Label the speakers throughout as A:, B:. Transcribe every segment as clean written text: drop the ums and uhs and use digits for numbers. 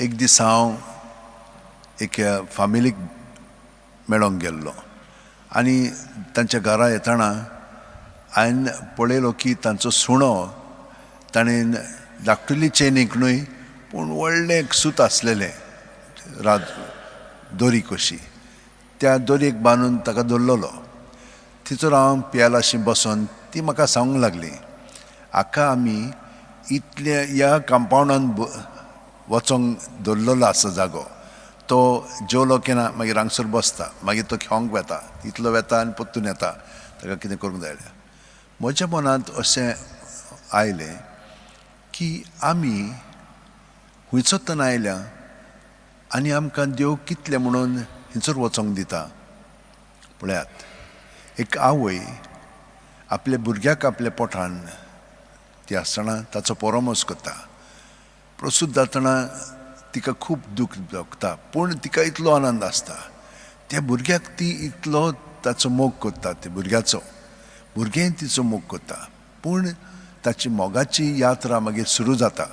A: एक दीस हांव एका फामिलीक मेळोंक गेल्लो आनी तांच्या घरा येतना हांवें पळयलो की तांचो सुणो ताणें धाकटुली चेनीक न्हय पूण व्हडलें एक सूत आसलेलें, रात दोरी कशी, त्या दोरयेक बांदून ताका दवरलेलो. थंयसर हांव पियालाशी बसोन ती म्हाका सांगूंक लागली, हाका आमी इतले ह्या कंपावंडान वचोंक दवरलेलो आसा जागो, तो जेवलो की ना मागीर हांगसर बसता, मागीर तो खेळोंक वेता, इतलो वेता आनी परतून येता, ताका कितें करूंक जाय जाल्यार. म्हज्या मनांत अशें आयलें की आमी हुंयचोतन आयल्या आनी आमकां देव कितलें म्हणून हिंचर वचोंक दिता. पळयात, एक आवय आपल्या भुरग्याक आपल्या पोटान ती आसतना ताचो परामर्श करता, प्रसूत जातना तिका खूब दूख भोगता, पूण तिका इतलो आनंद आसता. त्या भुरग्याक ती इतलो ताचो मोग करता, त्या भुरग्याचो भुरगें तिचो मोग करता, पूण ताची मोगाची यात्रा मागीर सुरू जाता.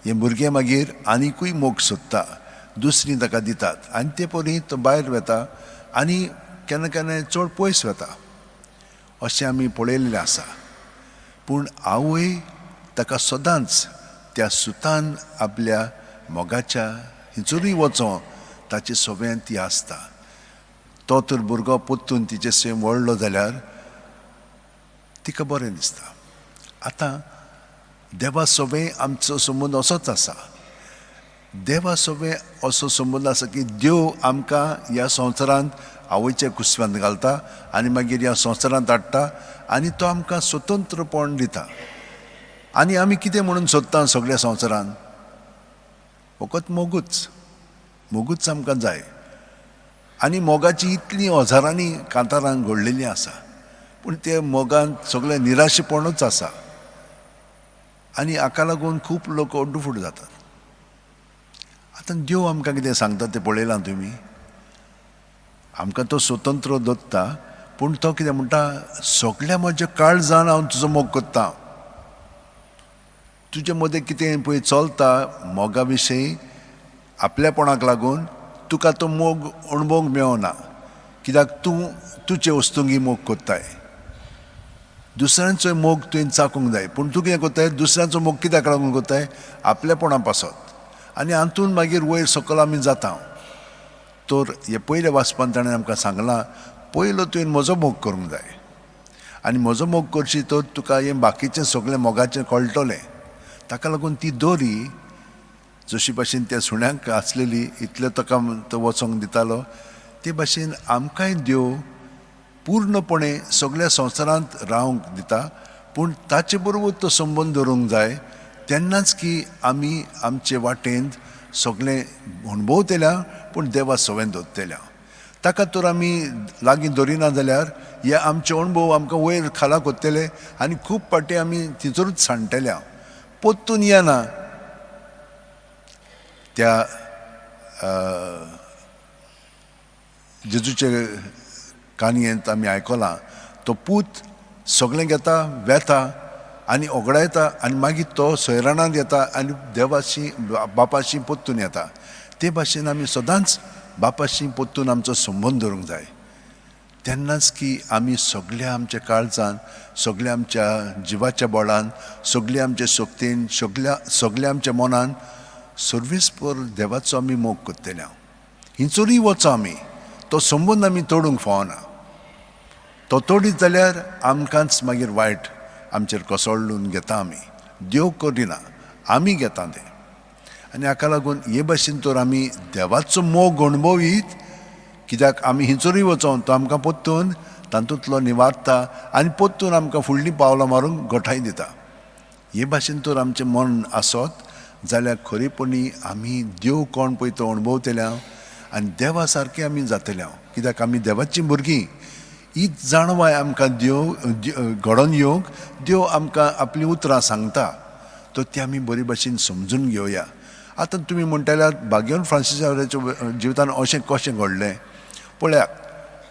A: हें भुरगें मागीर आनिकूय मोग सोदता, दुसरीं ताका दितात आनी ते परी तो भायर वेता आनी केन्ना केन्ना चड पयस वेता, अशें आमी पळयल्लें आसा. पूण आवय ताका सदांच त्या सुतान आपल्या मोगाच्या हिंचरूय वचों ताचे सोबें ती आसता. तो तर भुरगो परतून तिचे सेम व्हडलो जाल्यार तिका बरें दिसता. आतां देवा सोबें आमचो संबंद असोच आसा. देवा सोबें असो संबंद आसा की देव आमकां ह्या संवसारांत आवयच्या कुसव्यांत घालता आनी मागीर ह्या संवसारांत हाडटा आनी तो आमकां स्वतंत्रपण दिता. आनी आमी कितें म्हणून सोदता सगळ्या संवसारांत? फकत मोगूच, मोगूच आमकां जाय. आनी मोगाची इतलीं हजारांनी कांतारां घडलेलीं आसा, पूण ते मोगांत सगळें निराशेपणूच आसा आनी हाका लागून खूब लोक अड्डुफूट जातात. आतां देव आमकां कितें सांगता तें पळयलां तुमी? आमकां तो स्वतंत्र दवरता, पूण तो कितें म्हणटा, सगळ्या म्हज्या काळजान हांव तुजो मोग करता. तुजे मदें कितें पळय चलता मोगा विशयी आपल्यापणाक लागून तुका तो मोग अणभवंक मेळना, कित्याक तूं तुजे वस्तुंगी मोग करताय. दुसऱ्यांचोय मोग तुवें चाकूंक जाय, पूण तूं कितें करताय, दुसऱ्यांचो मोग कित्याक लागून करताय? आपल्यापणा पासत. आनी हातून मागीर वयर सकयल आमी जाता. तर हे पयल्या वाचपान ताणें आमकां सांगलां, पयलो तुवें म्हजो मोग करूंक जाय आनी म्हजो मोग करशी तर तुका हें बाकीचें सगळें मोगाचें कळटलें. ताका लागून ती दोरी जशी भाशेन त्या सुण्यांक आसलेली, इतलें ताका तो वचोंक दितालो, ते भाशेन आमकांय देव पूर्णपणे सगळ्या संवसारांत रावंक दिता, पूण ताचे बरोबर तो संबंद दवरूंक जाय. तेन्नाच की आमी आमचे वाटेंत सगळें अणभवतल्या, पूण देवा सवें दवरतल्या. ताका तर आमी लागीं दवरिना जाल्यार हे आमचे अणभव आमकां वयर खाला करतले आनी खूब फावटी आमी थंयसरूच सांडटल्या, परतून येना. त्या जेजूचे काणयेंत आमी आयकलां, तो पूत सगळें घेता, वेता आनी ओगडायता आनी मागीर तो सोयराणांत येता आनी देवाशी बापाशी परतून येता. ते भाशेन आमी सदांच बापाशी परतून आमचो संबंद दवरूंक जाय. तेन्नाच की आमी सगळ्या आमच्या काळजान, सगळ्या आमच्या जिवाच्या बळान, सगळ्या आमच्या शक्तीन, सगळ्या आमच्या मनान सर्वीसभर देवाचो आमी मोग करतले. हिंचोरूय वचो आमी, तो संबंद आमी तोडूंक फावना. तो तोडीत जाल्यार आमकांच मागीर वायट आमचेर कोसळून घेता आमी. देव करिना, आमी घेता तें. आनी हाका लागून हे भाशेन तर आमी देवाचो मोग अणभवीत, कित्याक आमी हिंचोरूय वचोन तो आमकां परतून तातूंतलो निवारता आनी परतून आमकां फुडलीं पावलां मारूंक गोठाय दिता. हे भाशेन तर आमचें मन आसत जाल्यार खरेपणी आमी देव कोण पळय तो अणभवतले आनी देवा सारकें आमी जातले, कित्याक आमी देवाचीं भुरगीं. हीच जाणवाय आमकां देव घडोवन येवंक देव आमकां आपलीं उतरां सांगता, तर ती आमी बरे भाशेन समजून घेवया. आतां तुमी म्हणटल्यार भाग्यवंत फ्रांसीस शावेराच्या जिवितान अशें कशें घडलें? पळयात,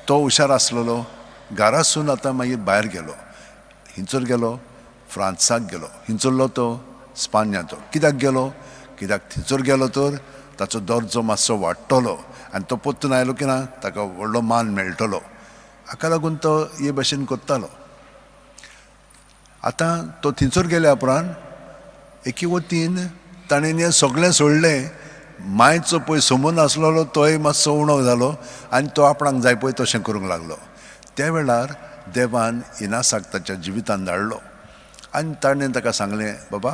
A: तो हुशार आसलेलो, घरासून आतां मागीर भायर गेलो, हिंचर गेलो, फ्रांसाक गेलो, हिंचरलो तो स्पान्याचो. कित्याक गेलो? कित्याक थंयसर गेलो तर ताचो दर्जो मातसो वाडटलो आनी तो परतून आयलो की ना ताका व्हडलो मान मेळटलो. हाका लागून तो हे भशेन करतालो. आतां तो थंयसर गेल्या उपरांत एके वतीन ताणें हें सगळें सोडलें. मायचो पळय समून आसलेलो तोय मातसो उणो जालो आनी तो आपणाक जाय पळय तशें करूंक लागलो. त्या वेळार देवान इनासाक ताच्या जिवितान धाडलो आनी ताणें ताका सांगलें, बाबा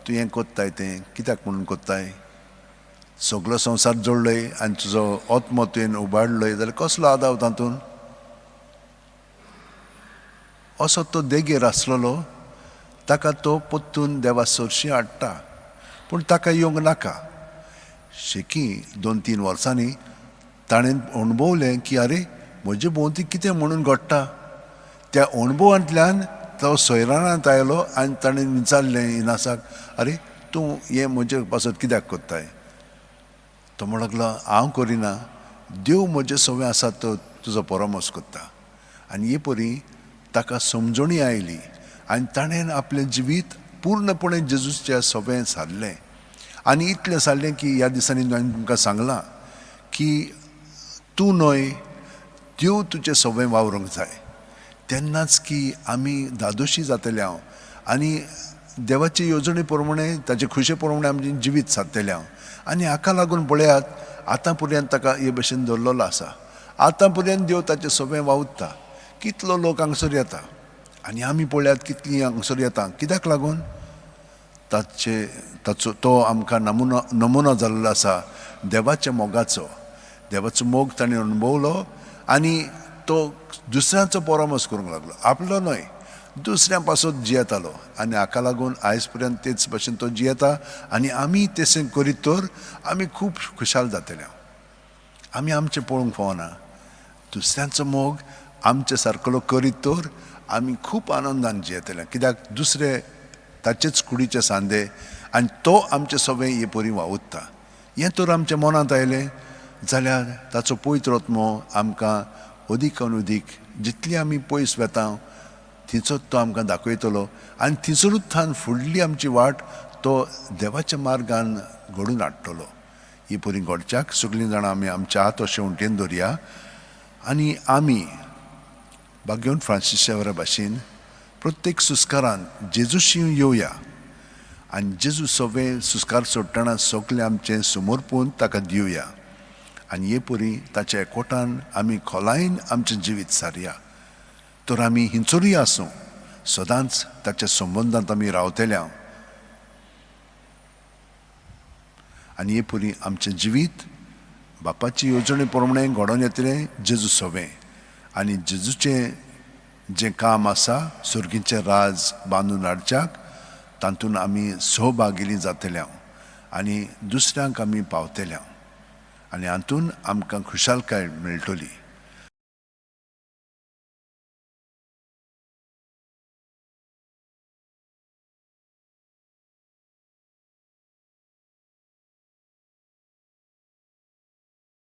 A: तूं हें कोत्ताय तें कित्याक म्हणून कोत्ताय? सगलो संवसार जोडलोय आनी तुजो आत्मो तुवें उबाडलोय जाल्यार कसलो आदाव तातूंत? असो तो देगेर आसलेलो ताका तो परतून देवा सरशी हाडटा, पूण ताका येवंक नाका. शेकी 2-3 वर्सांनी ताणें अणभवलें की आरे म्हजे भोंवती कितें म्हणून घडटा. त्या अणभवांतल्यान तो सोयरानांत आयलो आनी ताणें विचारलें इनासाक, आरे तूं हें म्हजे पासत कित्याक करताय? तो म्हणूंक लागलो, हांव करिना, देव म्हजे सवें आसा तो तुजो परामर्श करता. आनी हे परी ताका समजणी आयली आनी ताणें आपलें जिवीत पूर्णपणे जेजूच्या सवें सारलें. आनी इतलें सारलें की ह्या दिसांनी हांवें तुमकां सांगलां की तूं न्हय देव तुजें सवें वावरूंक जाय, तेन्नाच की आमी धादोशी जातले हांव आनी देवाचे येवजणे प्रमाणे ताचे खुशे प्रमाणे आमचें जिवीत सारतलें हांव. आनी हाका लागून पळयात आतां पर्यंत ताका हे भशेन दवरलेलो आसा. आतां पर्यंत देव ताचें सवें वावुरता. कितलो लोक हांगसर येता आनी आमी पळयात कितली हांगसर येता. कित्याक लागून? ताचे ताचो तो आमकां नमुनो नमुनो जाल्लो आसा देवाच्या मोगाचो. देवाचो मोग ताणें अणभवलो आनी तो दुसऱ्यांचो परामर्श करूंक लागलो, आपलो न्हय दुसऱ्यां पासत जियेतालो. आनी हाका लागून आयज पर्यंत तेच भशेन तो जियेता आनी आमी तशें करीत तर आमी खूब खुशाल जातले. आमी आमचें पळोवंक फावना, दुसऱ्यांचो मोग आमचे सारकलो करीत तर आमी खूब आनंदान जियेतले. कित्याक दुसरे ताचेच कुडीचे सांदे आनी तो आमचे सगळें हे परी वावुरता. हें तर आमच्या मनांत आयलें जाल्यार ताचो पवित्र आत्मो आमकां अदीक आनी अदीक जितली आमी पयस वेता थंयचोच तो आमकां दाखयतलो आनी थंयसरूच थावन फुडली आमची वाट तो देवाच्या मार्गान घडून हाडटलो. ही परी घडच्याक सगळीं जाणां आमी आमच्या हात अशें उंटेन दवरया आनी आमी भाग्यवंत फ्रांसीस शेवरा भाशेन प्रत्येक सुस्कारान जेजूशी येवया आनी जेजू सगळे सुस्कार सोडटना सगळें आमचें समर्पून ताका दिवया आनी हे परी ताच्या एकवटान आमी खोलायेन आमचें जिवीत सारया. तर आमी हिंचरूय आसूं सदांच ताच्या संबंदांत आमी रावतले आनी हे परी आमचें जिवीत बापाची येवजणे प्रमाणे घडोवन येतलें जेजू सवें आनी जेजूचें जें काम आसा सर्गीचें राज बांदून हाडच्याक तातूंत आमी सहभागिली जातले आनी दुसऱ्यांक आमी पावतले आनी हातूंत आमकां खुशालकाय मेळटली.